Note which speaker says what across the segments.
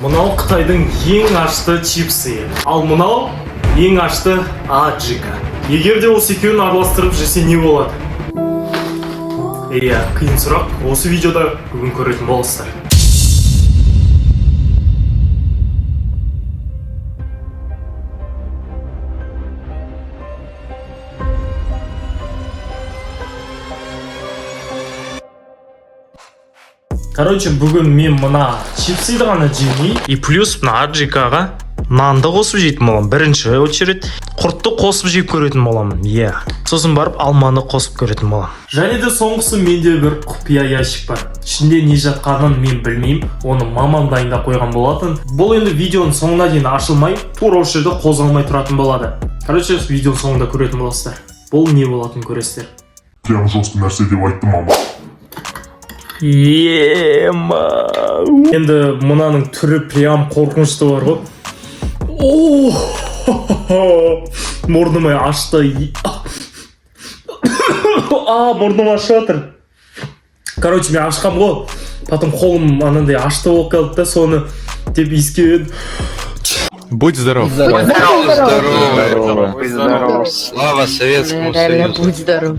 Speaker 1: Мынау қытайдың ең ашты чипсы, ал мынау ең ашты аджика. Егер де осы екеуін араластырып жесе, не болады? Иә, қиын сұрақ. Осы видеода бүгін көретін боласыздар. Короче, бүгін мен мына чипсыды ғана жемей, и плюс мына аджикаға нанды қосып жейтін боламын. Бірінші очередь құртты қосып жеп көретін боламын, иә. Сосын барып алманы қосып көретін боламын. Және де соңғысы, менде бір құпия ящик бар. Ішінде не жатқанын мен білмеймін, оны мамам дайындап қойған болатын. Бұл енді видеоның соңына дейін ашылмай, тура осы жерде қозғалмай тұратын болады. Короче, видеоның соңында көретін боласыздар. Бұл не болатынын көресіздер.
Speaker 2: Прям жесткий нәрсе деп айтты мама.
Speaker 1: Ема. Енді мынаның түрі прям қорқынышты бар ғой. О! Мұрным ашты. А, мұрным ашып жатыр. Короче, мен ашқам ғой. Потом қолым анандай ашты болып қалды да, соны деп иіскеп.
Speaker 3: Будь здоров.
Speaker 4: Здорово.
Speaker 5: Здорово.
Speaker 4: Здорово.
Speaker 5: Слава Советскому
Speaker 4: Реально,
Speaker 5: Союзу.
Speaker 4: будь здоров.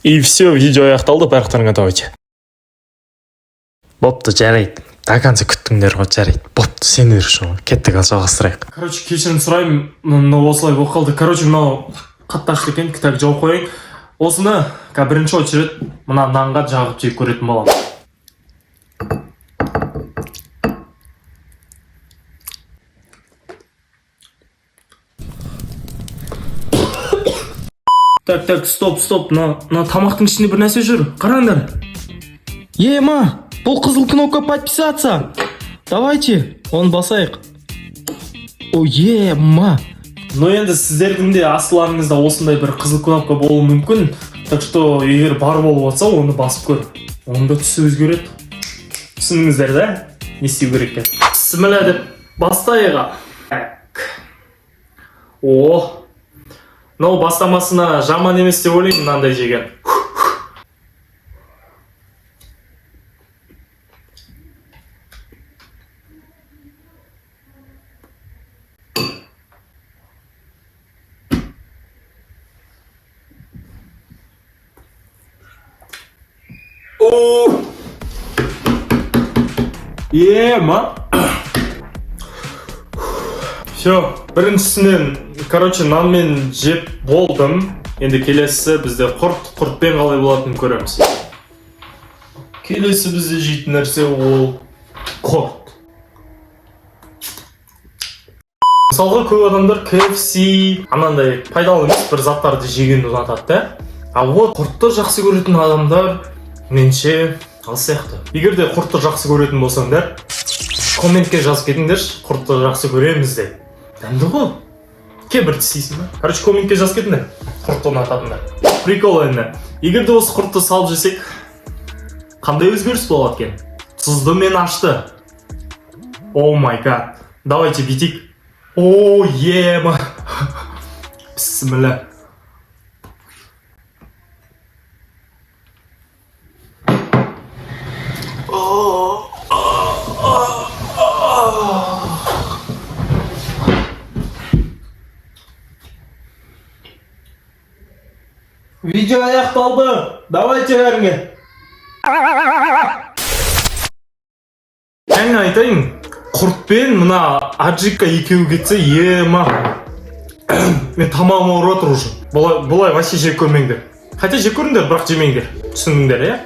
Speaker 1: И все, видео аяқталды, барлықтарыңа давайте. Бопты, жарайды. До конца күттіңдер ғой, жарайды. Бопты, сендер үшін ғой. Кеттік, ал жалғастырайық. Короче, кешірім сұраймын, мынау осылай болып қалды. Короче, мынау қатты ашты екен, кітап жауып қояйын. Осыны қазір бірінші очередь мына нанға жағып жеп көретін боламын. Так, так, стоп, стоп, мына тамақтың ішінде бір нәрсе жүр. Қараңдар. Ема, бұл қызыл кнопка подписаться. Давайте, оны басайық. О, ема. Но енді сіздердің де астыларыңызда осындай бір қызыл кнопка болуы мүмкін. Так что, егер бар болып жатса, оны басып көр. Онда түсі өзгереді. Түсіндіңіздер да? Не істеу керек екен? Бісміллә деп бастайық. Так. О, мынау бастамасына жаман емес деп ойлаймын мынандай жеген. О! Ема. Все, біріншісінен, короче, нанмен жеп болдым. Енді келесісі бізде құрт, құртпен қалай болатынын көреміз. Келесі бізде жейтін нәрсе ол құрт. Мысалға, көп адамдар KFC, анандай пайдалы емес бір заттарды жегенді ұнатады да. А вот құртты жақсы көретін адамдар меніңше аз сияқты. Егер де құртты жақсы көретін болсаңдар, комментке жазып кетіңдерші, құртты жақсы көреміз деп. Дәмді ғой. Ке, бір тістейсің ба? Короче, комментке жазып кетіңдер. Құртты ұнататындар. Прикол енді. Егер де осы құртты салып жесек, қандай өзгеріс болады екен? Тұзды мен ашты. Oh my God. Давайте бүйтейік. О, ема. Бісміллә. Видео аяқталды. Давайте бәріңе. Және айтайын, құртпен мына аджика екеуі кетсе, ема. Мен тамағым ауырып жатыр уже. Бұлай, бұлай вообще жеп көрмеңдер. Хотя жеп көріңдер, бірақ жемеңдер. Түсіндіңдер, иә?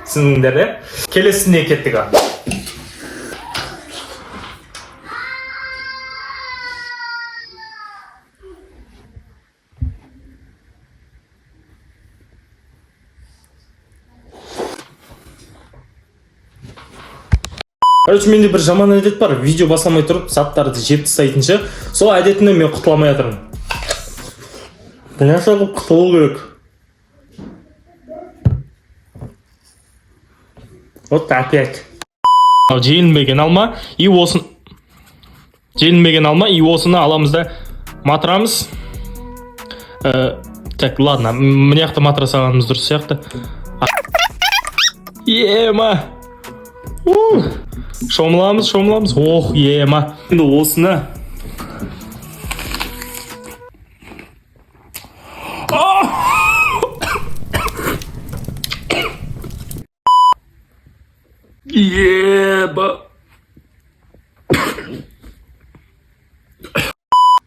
Speaker 1: Түсіндіңдер, иә? Келесіне кеттік а. Короче, менде бір жаман әдет бар. Видео бастамай тұрып заттарды жеп тастайтын ше. Сол әдетімнен мен құтыла алмай жатырмын. Бір нәрсе қылып құтылу керек. Вот опять. Ал желінбеген алма и осын, желінбеген алма и осыны аламыз да матырамыз. Так, ладно, мына жақта матыра салғанымыз дұрыс сияқты. Ема. У, шомыламыз, шомыламыз. Ох, ема. Енді осыны. Еба.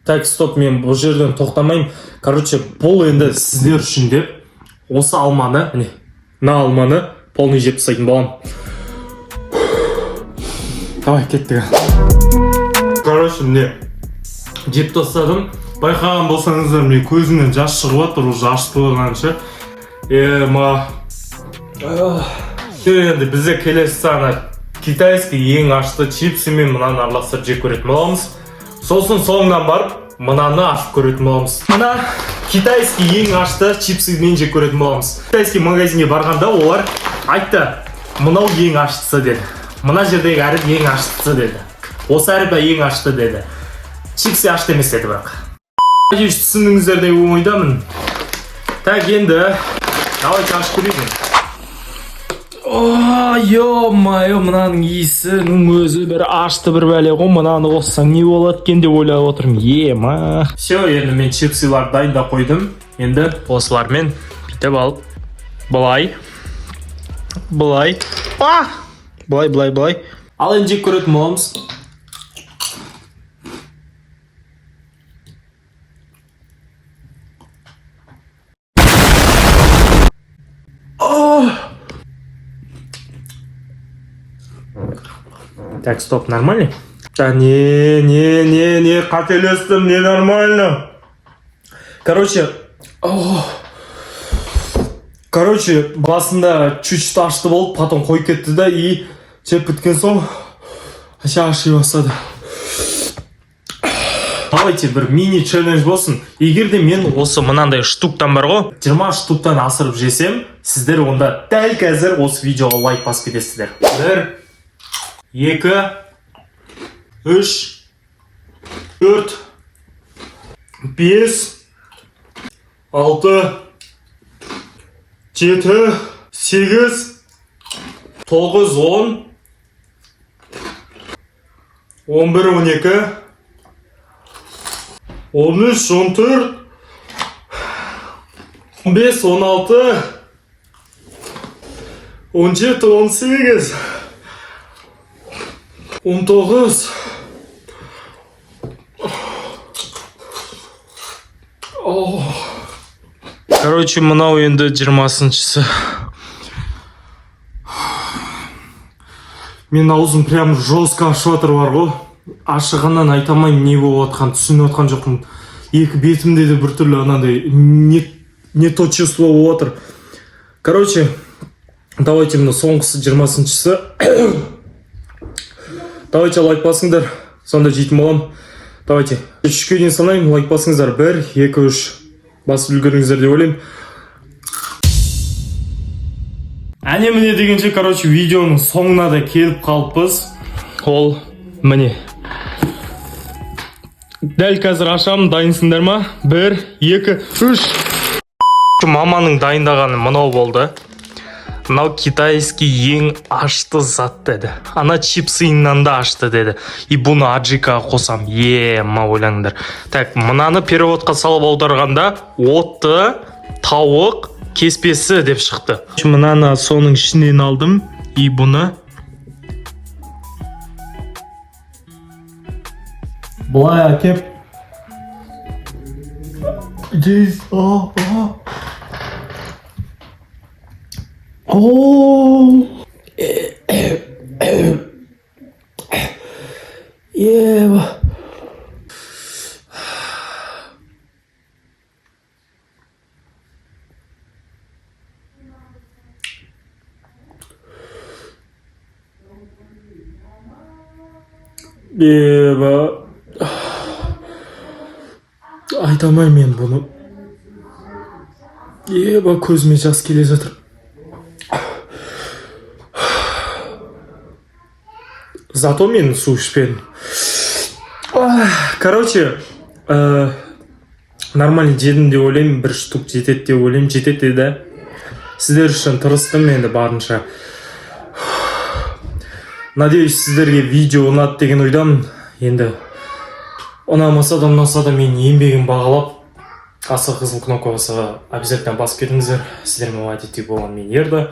Speaker 1: Так, стоп, мен бұл жерден тоқтамаймын. Короче, бұл енді сіздер үшін деп осы алманы, міне, мына алманы полный жеп тастайтын боламын. Давай, кеттік. Короче, міне, жеп тастадым. Байқаған болсаңыздар, мен көзімнен жас шығып жатыр, уже ашты болған ше. Ема. Енді бізде келесі ана китайский ең ашты чипсы мен мынаны араластырып жеп көретін боламыз. Сосын соңынан барып мынаны ашып көретін боламыз. Мына китайский ең ашты чипсымен жеп көретін боламыз. Китайский магазинге барғанда олар айтты: мынау ең аштысы деді, мына жердегі әріп ең аштысы деді, осы әріп ең ашты деді, чипсы ашты емес деді. Бірақ, надеюсь, түсіндіңіздер деп ойдамын. Так, енді давайте ашып көрейік енді. О, ё-моё, мынаның иісінің өзі бір ашты, бір бәле ғой. Мынаны қоссаң не болады екен деп ойлап отырмын. Ема. Все, енді мен чипсыларды дайындап қойдым. Енді осылармен бүйтіп алып, былай, былай, а! Былай, былай, былай. Ал енді жеп көретін боламыз. Так, стоп, нормально? Да не, не, не, не, қателестім, не нормально. Короче, о, короче, басында чуть-чуть ашты болып, потом қойып кетті да, и жеп біткен соң вообще аши бастады. Давайте бір мини челлендж болсын. Егер де мен осы мынандай штуктан бар ғой, 20 штуктан асырып жесем, сіздер онда дәл қазір осы видеоға лайк басып кетесіздер. Бір, екі, үш, төрт, бес, алты, жеті, сегіз, тоғыз, 10, 11, 12, 13, 14, 15, 16, 17, 18, 19. О. Короче, мынау енді 20-шысы. Мен аузым прям жестко ашып жатыр бар ғой. Ашығаннан айта алмаймын, не болып жатқанын түсініп жатқан жоқпын. Екі бетімде де біртүрлі анандай не то чувство болып жатыр. Короче, давайте мына соңғысы, 20-шысы. Давайте лайк басыңдар, сонда жейтін боламын. Давайте үшке дейін санаймын, лайк басыңыздар. Бір, екі, үш. Басып үлгердіңіздер деп ойлаймын. Әне міне дегенше, короче, видеоның соңына да келіп қалыппыз. Ол міне. Дәл қазір ашамын, дайынсыңдар ма? Бір, екі, үш. Маманың дайындағаны мынау болды. Мынау китайский ең ашты зат деді. Ана чипсыйынан да ашты деді. И бұны аджикаға қосам. Ема, ойлаңдар. Так, мынаны переводқа салып аударғанда отты тауық кеспесі деп шықты. Мынаны соның ішінен алдым и бұны былай әкеп. Здесь, о, о. О! Еба. Еба. Айта алмаймын мен бұны. Еба, көзіме жас келе жатыр. Зато мен су ішпедім. Ах, короче, нормально жедім деп ойлаймын, бір штук жетеді деп ойлаймын, жетеді да. Сіздер үшін тырыстым енді барынша. Надеюсь, сіздерге видео ұнады деген ойдамын. Енді ұнамаса да, ұнаса да, менің еңбегім бағалап, аса қызыл кнопкасы обязательно басып кетіңіздер. Сіздермен әдетте болған мен, Ерді,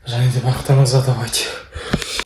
Speaker 1: және де барлықтарыңызға давайте.